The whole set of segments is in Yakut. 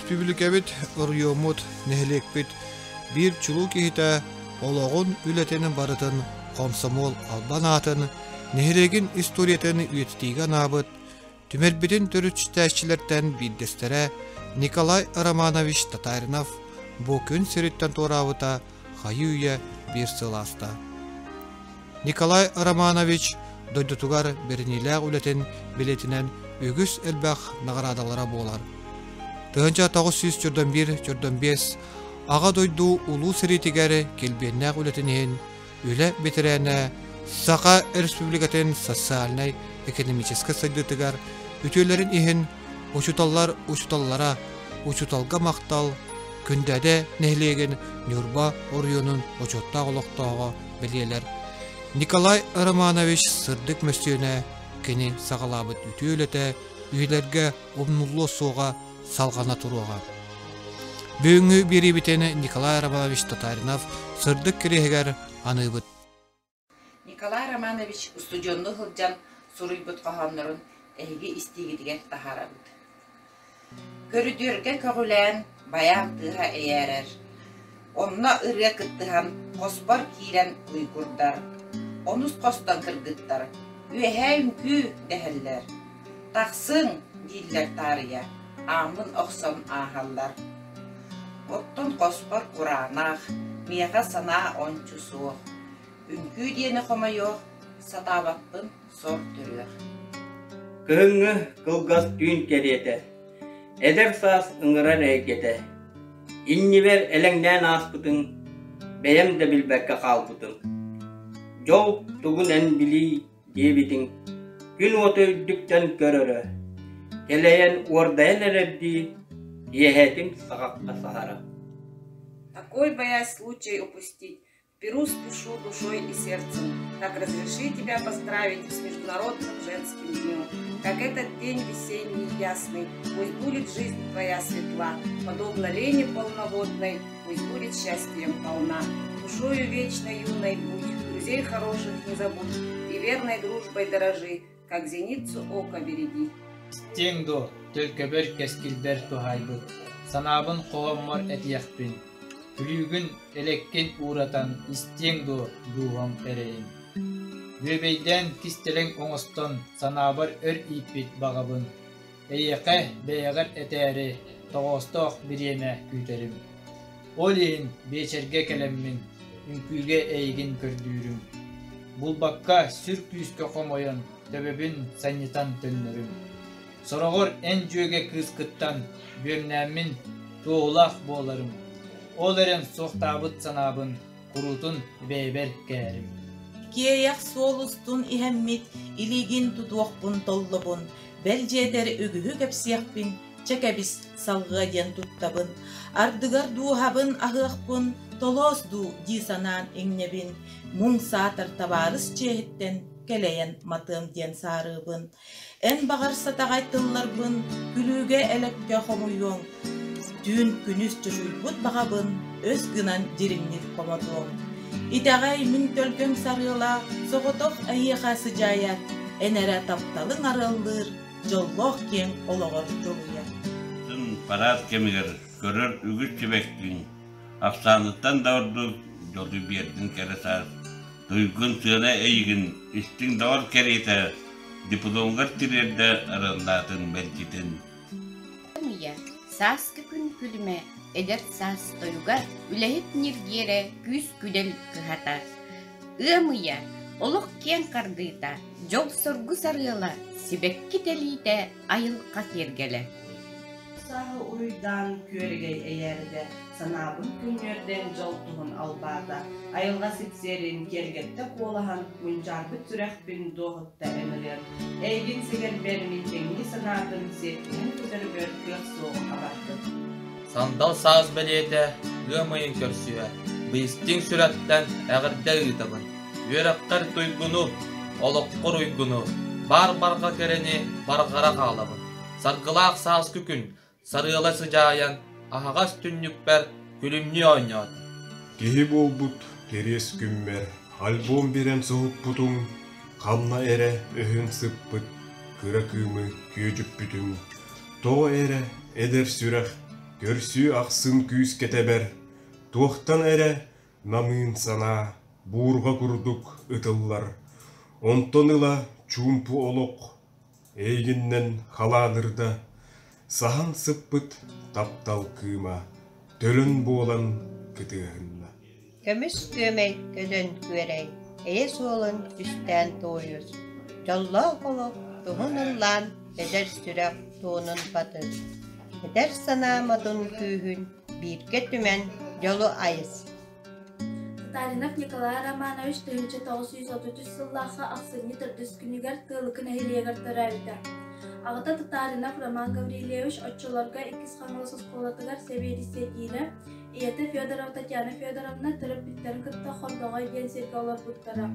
Өрөспүүбүлүкэбит, оройуоммут, нэһилиэкпит биир чулуу киһитэ олоҕун, үлэтин барытын хомсомуол албан аатын, нэһилиэгин историятын үйэтитиигэ анаабыт, түмэлбитин төрүччүтээччилэртэн биирдэстэрэ Николай Романович Татаринов бу күн сириттэн туораабыта хайыы-үйэ биир сыл ааста. Николай Романович дойдутугар бэриниилээх үлэтин билиэтинэн үгүс элбэх наҕараадалара буолар. 1991-95 Аҕа дойду Улуу сэриитигэр килбиэннээх үлэтин иһин үлэ бэтэрээнэ Саха Республикатын социальнай-экономическай сайдыытыгар үтүөлэрин иһин учууталлар учууталлара учууталга махтал Күндээдэ нэһилиэгин Ньурба оройуонун бочуоттаах олохтооҕо бэлиэлэр Николай Романович сырдык мөссүөнэ кини саҕалаабыт үтүө үлэтэ үйэлэргэ умнуллуо суоҕа салҕана туруоҕа. Бүгүҥҥү биэриибитин Николай Романович Татаринов сырдык кириэһигэр аныыбыт. Николай Романович устудьуоннуу сылдьан суруйбут хоһооннорун эһиги истиигитигэр таһаарабыт. Көрүдүөргэ көҕүлээн байаан тыаһа эйээрэр, онно ырыа кыттыһан хоспор киирэн уйгурдар, онус хостон кыргыттар «Үөһээ үҥкүү» дэһэллэр, «Тахсыҥ» дииллэр таарыйа, ааммын охсон ааһаллар. Оттон хоспор кураанах, миэхэ санаа ончу суох, үҥкүү диэни хомойуох, сатаабаппын сор төрүөх. Кыһыҥҥы кылгас түүн кэриэтэ, эдэр саас ыҥырар эйгэтэ, иннибэр элэҥнээн ааспытыҥ, бэйэм да билбэккэ хаалбытым. Дьол тугун эн билии диэбитиҥ, күн уота үрдүктэн көрөрө, кэлэйэн уордайан эрэрдии, киэһэтин саҕахха саһара. Такой боясь случай упустить, Перу спешу душой и сердцем, так разреши тебя поздравить с Международным женским днем. Как этот день весенний ясный, пусть будет жизнь твоя светла, подобно лене полноводной, пусть будет счастьем полна. Душою вечно юной будь, друзей хороших не забудь, и верной дружбой дорожи, как зеницу ока береги. Истиэҥ дуо, төлкөбөр кэскилбэр туһаайбыт, санаабын хоһооммор этиэхпин, күлүүгүн, элэккин ууратан истиэҥ дуо дууһам эрэйин. Бүөбэйдээн кистэлэҥ оҥостон санаабар өр ииппит баҕабын, эйиэхэ бэйэҕэр этээри тоҕоостоох бириэмэ күүтэрим. Ол иһин биэчэргэ кэлэммин, үҥкүүгэ эйигин көрдүүрүм. Булбакка сүр күүскэ хомойон, төбөбүн санньытан төннөрүм. Сороҕор эн дьүөгэ кыыскыттан бүөмнээммин туоһулаах буоларым. Ол эрэн суохтаабыт санаабын куруутун бэйэбэр кээрим. Киэйэх суол устун иһэммит, илиигин тутуохпун толлобун, бэл дьиэтэр үгүһү кэпсиэхпин, чэ кэбис, салҕыа диэн туттабын. Ардыгар дууһабын аһыахпын, толоос дуу дии санаан иҥнэбин, муҥ саатар табаарыс чиэһиттэн кэлэйэн матыам диэн саарыыбын. Эн баҕар сатаҕай тылларбын күлүүгэ-элэккэ хомуйуоҥ, түүн күнүс чочуйбут баҕабын өс гынан дириҥник хомотуоҥ. Итэҕэй мин төлкөм сарыала соҕотох эйиэхэ сыдьаайар, эн эрэ тапталыҥ арыаллыыр, дьоллоох киэҥ олоҕор дьолуйар. Парад кэмигэр көрөр үгүс сибэккиҥ ахсааныттан да ордук дьолу биэрдин кэрэ саас Туйгун сыана эйигин истиҥ доҕор кэриэтэ дипломҥар тириэрдэ арыаллаатын мэлдьитин. Ийэ, сааскы күн күлүмэ, эдэр саас тойуга, үлэһит ньиргиэрэ, күүс-күдэл кыһата. Ыам ыйа, олох киэҥ хардыыта, дьол-соргу сарыала, сибэкки тэлиитэ, айылҕа киэргэлэ. Сааһы уруйдаан күөрэгэй эйээрдэ, санаабын көнньүөрдэн дьол туһун албаата, айылҕа сипсиэрин киэргэттэ куолаһан, мунчаарбыт сүрэхпин дуоһутта эн ырыаҥ. Эйигин сэгэрбэр мин тэҥнии санаатым, сиэттиһэн көтөрбөр кыах суоҕу хабардым. Сандал саас бэлиэтэ ыам ыйын көрсүһэ, быйыстыҥ сүрэхтэн эҕэрдэ ыытабын. Үөрэххэр туйгуну, олоххор уйгуну, баар барҕа кэрэни барҕара хаалабын. Саргылаах сааскы күн сарыала сыдьаайан, аһаҕас түннүкпэр күлүмнүү оонньоото. Киһи буолбут кэриэс күммэр альбом биэрэн соһуппутуҥ, ханна эрэ өһөн сыппыт кыра кыымы күөдьүппүтүҥ, тоҕо эрэ эдэр сүрэх. Көрсүү ахсын күүскэ тэбэр, туохтан эрэ намыын санаа буурҕа курдук ытыллар. Онтон ыла чуумпу олох эйигиннэн халаанырда, саһан сыппыт таптал кыыма төлөн буолан кытыаһынна. Көмүс күөмэй көтөн күөрэй, эйэ суолун түстээн туойус, дьоллоох олох туһун ыллаан эдэр сүрэх туонун батыс, эдэр санаа модун күүһүн бииргэ түмэн дьолу айыс. Татаринов Николай Романович 1933 сыллаахха ахсынньы төрдүс күнүгэр Тыалыкы нэһилиэгэр төрөөбүтэ. Аҕата Татаринов Роман Гаврильевич оччолорго Иккис Хаҥалас оскуолатыгар сэбиэдиссэйдиирэ, Ийэтэ Федорова Татьяна Федоровна төрөппүттэрин кытта Хордоҕой диэн сиргэ олорбуттара.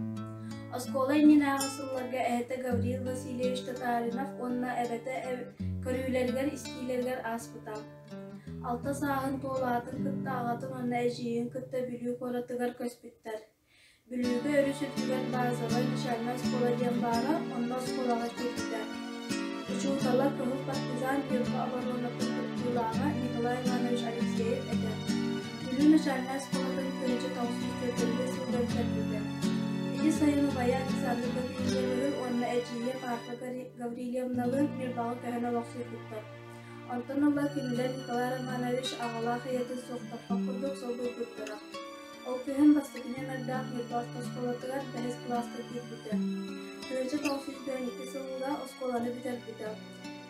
Оскуола иннинээҕи сылларга эһэтэ Гаврил Васильевич Татаринов уонна эбэтэ көрүүлэригэр-истиилэригэр ааспыта. Алта сааһын туолаатын кытта аҕатын уонна эдьиийин кытта Бүлүү куоратыгар көспүттэр. Бүлүүгэ өрүс үрдүгэр базовай начальнай оскуола диэн баара, онно оскуолаҕа киирбитэ. Учуутала Кыһыл партизан Ньурба оборуонатын кыттыылааҕа Николай Иванович Алексеев этэ. Бүлүү начальнай оскуолатын 1944 сылга бүтэрбитэ. Ити сайын убайа Александр Гаврильевиһы уонна эдьиийэ Марфа Гаврильевналыын Ньурбаҕа көһөн олохсуйбуттар. Онтон ыла кинилэр Николай Романович аҕалаах ийэтин суохтаппат курдук солбуйбуттара. Ол күһүн бастакы нүөмэрдээх Ньурба орто оскуолатыгар бэһис кылааска киирбитэ. 1992 сылга оскуоланы бүтэрбитэ.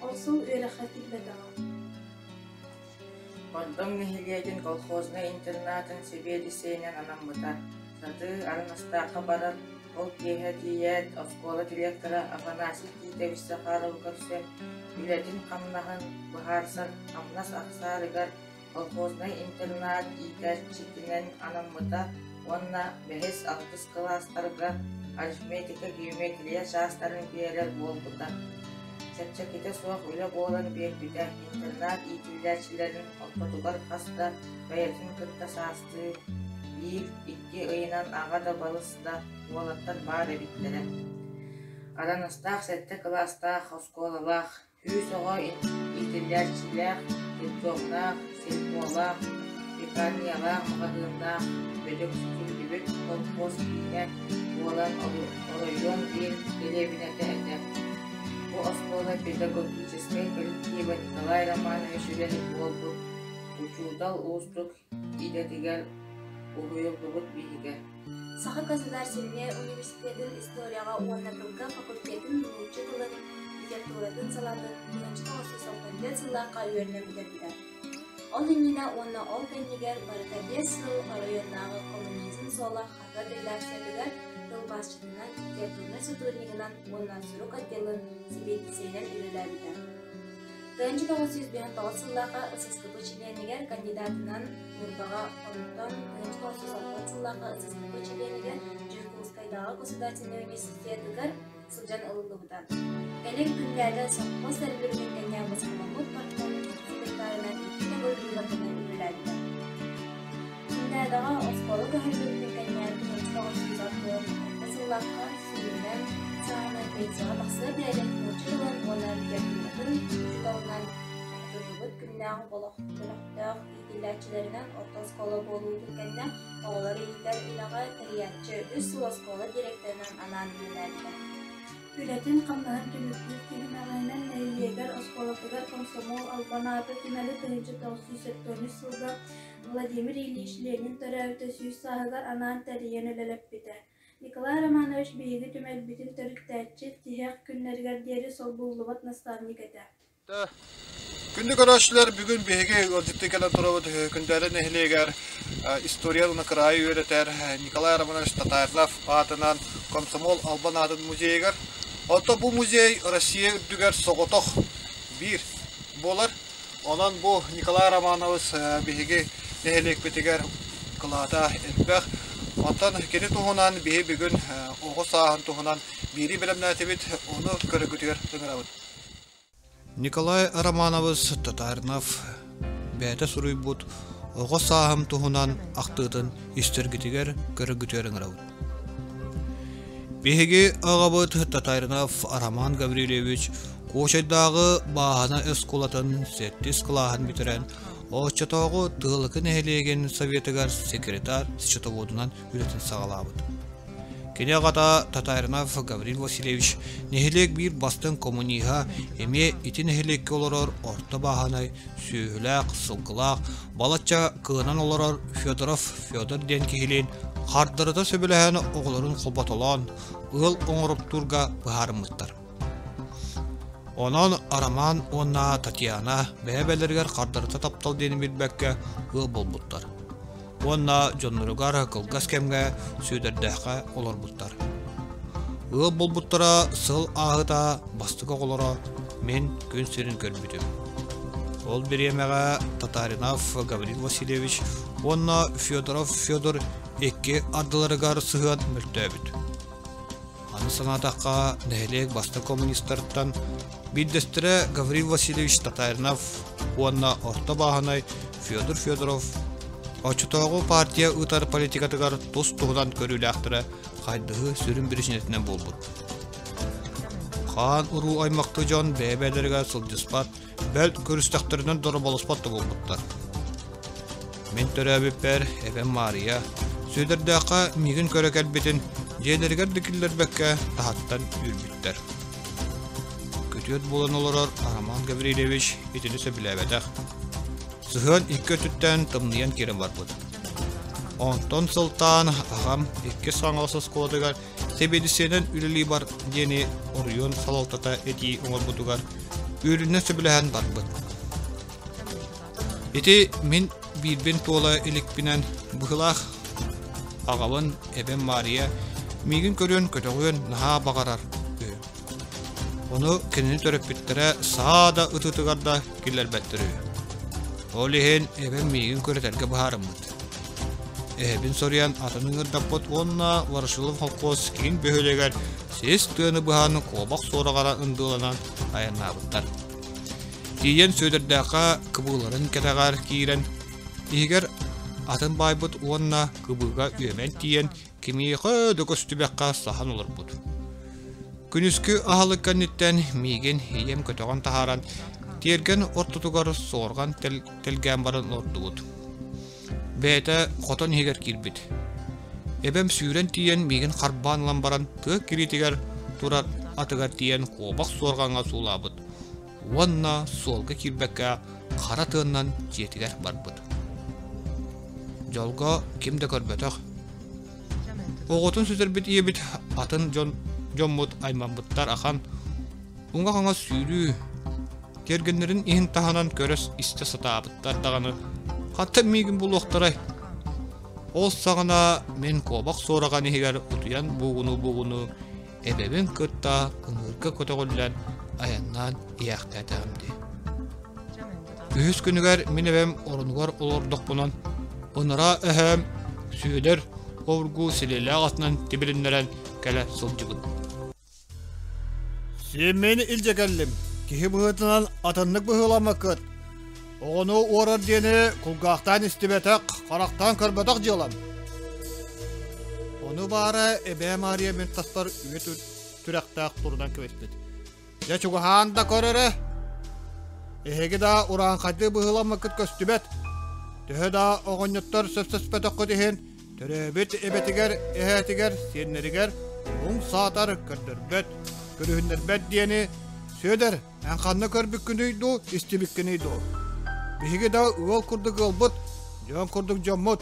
Ол сыл үөрэххэ киирбэтэҕэ. Бордоҥ нэһилиэгин колхознай интернатын сэбиэдиссэйинэн анаммыта. Сатыы Араҥастаахха барар, ол киэһэ тиийээт, оскуола директора Афанасий Титович Захаровы көрсөн, үлэтин-хамнаһын быһаарсар хамнас ахсаарыгар колхознай интернат иитээччитинэн анаммыта уонна бэһис-алтыс кылаастарга арифметика, геометрия чаастарын биэрэр буолбута. Чэпчэкитэ суох үлэ буолан биэрбитэ, интернат иитиллээччилэрин ортотугар хас да бэйэтин кытта саастыы биир-икки ыйынан аҕа да балыс да уолаттар баар эбиттэрэ. Араҥастаах сэттэ кылаастаах оскуолалаах Күүс оҕо иитиллээччилээх, детдомнаах, сельполаах, пекарнялаах, маҕаһыыннаах, бөдөҥсүтүллүбүт колхоз киинэ буолан оройуон биир дэриэбинэтэ этэ. Бу оскуола педагогическай коллектива Николай Романович үлэһит буолбут учуутал уустук идэтигэр уһуйуллубут биһигэ. Саха государственнай университетын историяҕа уонна тылга факультетын нуучча тылын, литературатын салаатын 1994 сыллаахха үөрэнэн бүтэрбитэ. Ол иннинэ уонна ол кэннигэр барыта биэс сыл оройуоннааҕы коммунизм суола хаһыат редакциятыгар тылбаасчытынан, литературнай сотруднигынан уонна сурук отделын сэбиэдиссэйинэн үлэлээбитэ. 1959 сыллаахха ССКП чилиэнигэр кандидатынан Ньурбаҕа, онтон 1960 сыллаахха ССКП чилиэнигэр Дьокуускайдааҕы государственнай университетыгар сылдьан ылыллыбыта. Кэлин күннээҕи совхоз тэриллибитин кэннэ босхоломмут партком секретарынан икки төгүл быыбарданан үлэлээбитэ. Күннээдэҕэ оскуола көһөрүллүбүтүн кэннэ 1967 сыллаахха сүрүннээн сааһынан пенсияҕа тахсыар диэри нуучча тылын уонна литературатын учууталынан аатырдыбыт күннээҕи бөлөхтөөх иитиллээччилэринэн орто оскуола буолуутун кэннэ оҕолору иитэр үлэҕэ тэрийээччи үс сыл оскуола директорынан анаан үлэлээбитэ. Үлэтин-хамнаһын түмүктүүр түһүмэҕинэн нэһилиэгэр оскуолатыгар комсомол албан аата түмэли 1973 сылга Владимир Ильич Ленин төрөөбүтэ сүүс сааһыгар анаан тэрийэн үлэлэппитэ. Николай Романович биһиги түмэлбитин төрүттээччи, тиһэх күннэригэр диэри солбуллубат наставник этэ. Күндү көрөөччүлэр, бүгүн биһиги ыалдьыттыы кэлэн турабыт Күндээрэ нэһилиэгэр история уонна кыраайы үөрэтэр Николай Романович Татаринов аатынан Комсомол албан аатын музейыгар. Онтон бу музей Россия үрдүгэр соҕотох биир буолар. Онон бу Николай Романович биһиги нэһилиэкпитигэр кылаата элбэх. Онтон кини туһунан биһи бүгүн оҕо сааһын туһунан биири бэлэмнээтибит, ону көрөргүтүгэр ыҥырабыт. Николай Романович Татаринов бэйэтэ суруйбут оҕо сааһым туһунан ахтыытын истэргитигэр, көрөргүтүгэр ыҥырабыт. Биһиги аҕабыт Татаринов Роман Гаврильевич Куочайдааҕы бааһына оскуолатын сэттис кылааһын бүтэрэн, Оччотооҕу Тыалыкы нэһилиэгин советыгар секретарь счетоводунан үлэтин саҕалаабыт. Кини аҕата Татаринов Гаврил Васильевич нэһилиэк биир бастыҥ коммуниһа эмиэ ити нэһилиэккэ олорор орто бааһынай сүөһүлээх, сылгылаах, балачча кыанан олорор Федоров Федор диэн киһилиин хардарыта сөбүлэһэн оҕолорун холботолоон ыал оҥороптуурга быһаарыммыттар. Онон Роман уонна Татьяна бэйэ-бэйэлэригэр хардарыта таптал диэни билбэккэ ыал буолбуттар уонна дьонноругар кылгас кэмҥэ Сүөдэрдээххэ олорбуттар. Ыал буолбуттара сыл ааһыта бастакы оҕолоро мин күн сирин көрбүтүм. Ол бириэмэҕэ Татаринов Гаврил Васильевич уонна Федоров Федор икки ардыларыгар сыһыан мөлтөөбүт. Аны санаатахха, нэһилиэк бастакы коммунистартан биирдэстэрэ Гаврил Васильевич Татаринов уонна орто бааһынай Федор Федоров оччотооҕу партия ыытар политикатыгар тус-туһунан көрүүлээхтэрэ хайдыһыы сүрүн биричиинэтинэн буолбут. Хаан уруу аймахтыы дьон бэйэ-бэйэлэригэр сылдьыспат, бэл көрүстэхтэринэн дороболоспот да буолбуттар. Мин төрөөбүппэр эбэм Маарыйа Сүөдэрдээххэ миигин көрө кэлбитин дьиэлэригэр да киллэрбэккэ таһыттан үүрбүттэр. Күтүөт буолан олорор Роман Гаврильевич итини сөбүлээбэтэх. Сыһыан икки өттүттэн тымныйан киирэн барбыт. Онтон сылтаан аҕам иккис Хаҥалас оскуолатыгар сэбиэдиссэйинэн үлэлии бар диэни оройуон салалтата этии оҥорбутугар үөрүүнэн сөбүлэһэн барбыт. Ити мин биирбин туола иликпинэн быһылаах аҕабын эбэм Маарыйа миигин көрүөн көтөҕүөн наһаа баҕарар үһү. Ону кинини төрөппүттэрэ саа да ытытыгар да киллэрбэттэр үһү. Ол иһин эбэм миигин көрөтөргө быһаарыммыт. Эһэбин соруйан атын ыҥырдаппыт уонна Ворошилов холкуос киин бөһүөлэгэр сис тыаны быһан куобах суораҕара ындыыланан айаннаабыттар. Тиийэн Сүөдэрдээххэ кыбыыларын кэтэҕэр киирэн, иһигэр атын баайбыт уонна кыбыыга үөмэн тиийэн кимиэхэ да көстүбэххэ саһан олорбут. Күнүскү аһылык кэнниттэн миигин ийэм көтөҕөн таһааран тиэргэн ортотугар суорҕан тэлгээн баран олордубут. Бэйэтэ хотон иһигэр киирбит. Эбэм сүүрэн тиийэн миигин харбаан ылан баран тыа кириитигэр турар атыгар тиийэн куобах суорҕаҥҥа суулаабыт уонна суолга киирбэккэ хара тыаннан дьиэтигэр барбыт. Дьолго ким да көрбөтөх. Оҕотун сүтэрбит ийэбит атын дьон дьоммут аймаммыттар ахан уҥа-хаҥас сүүрүү Тиэргэннэрин иһин таһынан көрө истэ сатаабыттар даҕаны, хантан миигин булуохтарай? Ол саҕана мин куобах суораҕан иһигэр утуйан буугунуу-буугунуу эбэбин кытта ыҥыырга көтөҕүллэн айаннаан иһээхтээтэҕим дии. Үһүс күнүгэр мин эбэм оронугар олордохпунан ыныраа эһээм Сүөдэр обургу силиэлээх атынан тибилиннэрэн кэлэ сылдьыбыт. Сиэммин илдьэ кэллим. Киһи быһыытынан атыннык быһыыламмыккыт. Оҕону уорар диэни кулгаахтаан истибэтэх, харахтаан көрбөтөх дьыалам. Ону баара эбээ Маарыйа мин таспар үгэ түрэхтээх турунан кэбиспит. Дьэ чугаһаан да көр эрэ. Эһиги да урааҥхайдыы быһыыламмыккыт көстүбэт. Төһө да оҕонньоттор сөпсөспөтөххүт иһин, төрөөбүт эбэтигэр, эһээтигэр, сиэннэригэр уҥ саатар көрдөрбөт, көрүһүннэрбэт диэни Сүөдэр, эн ханна көрбүккүнүй дуу, истибиккиний дуу? Биһиги да ыал курдук ыалбыт, дьон курдук дьоммут.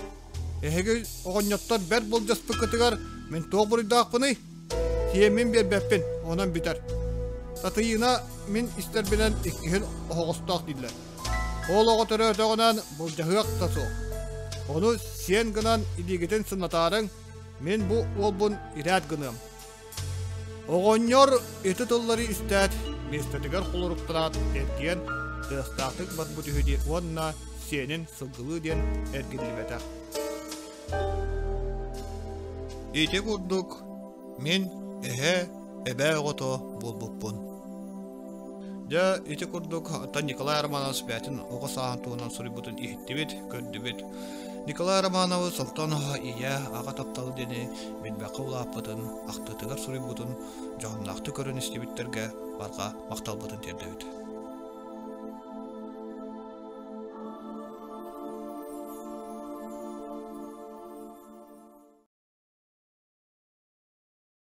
Эһиги оҕонньоттор бэрт былдьаспыккытыгар мин туох буруйдаахпыный? Сиэммин биэрбэппин, онон бүтэр. Татыйыына мин истэрбинэн иккиһин оһоҕостоох дииллэр. Ол оҕо төрөөтөҕүнэн былдьаһыах да суох. Ону сиэн гынан илиигитин сымнатаарыҥ, мин бу уолбун ирээт гыныам. Оҕонньор ити тыллары истээт, миэстэтигэр холоруктараат эргийэн тыастаахтык барбыт үһү дии уонна сиэнин сылгылыы диэн эргиллибэтэх. Ити курдук мин эһэ эбээ оҕото буолбуппун. Дьэ, ити курдук оттон Николай Романович бэйэтин оҕо сааһын туһунан суруйбутун иһиттибит, көрдүбүт. Николай Романович онтон ийэ, аҕа таптал диэни билбэккэ улааппытын, ахтыытыгар суруйбутун дьоһуннаахтык көрөн истибиттэргэ барҕа махталбытын тиэрдэбит.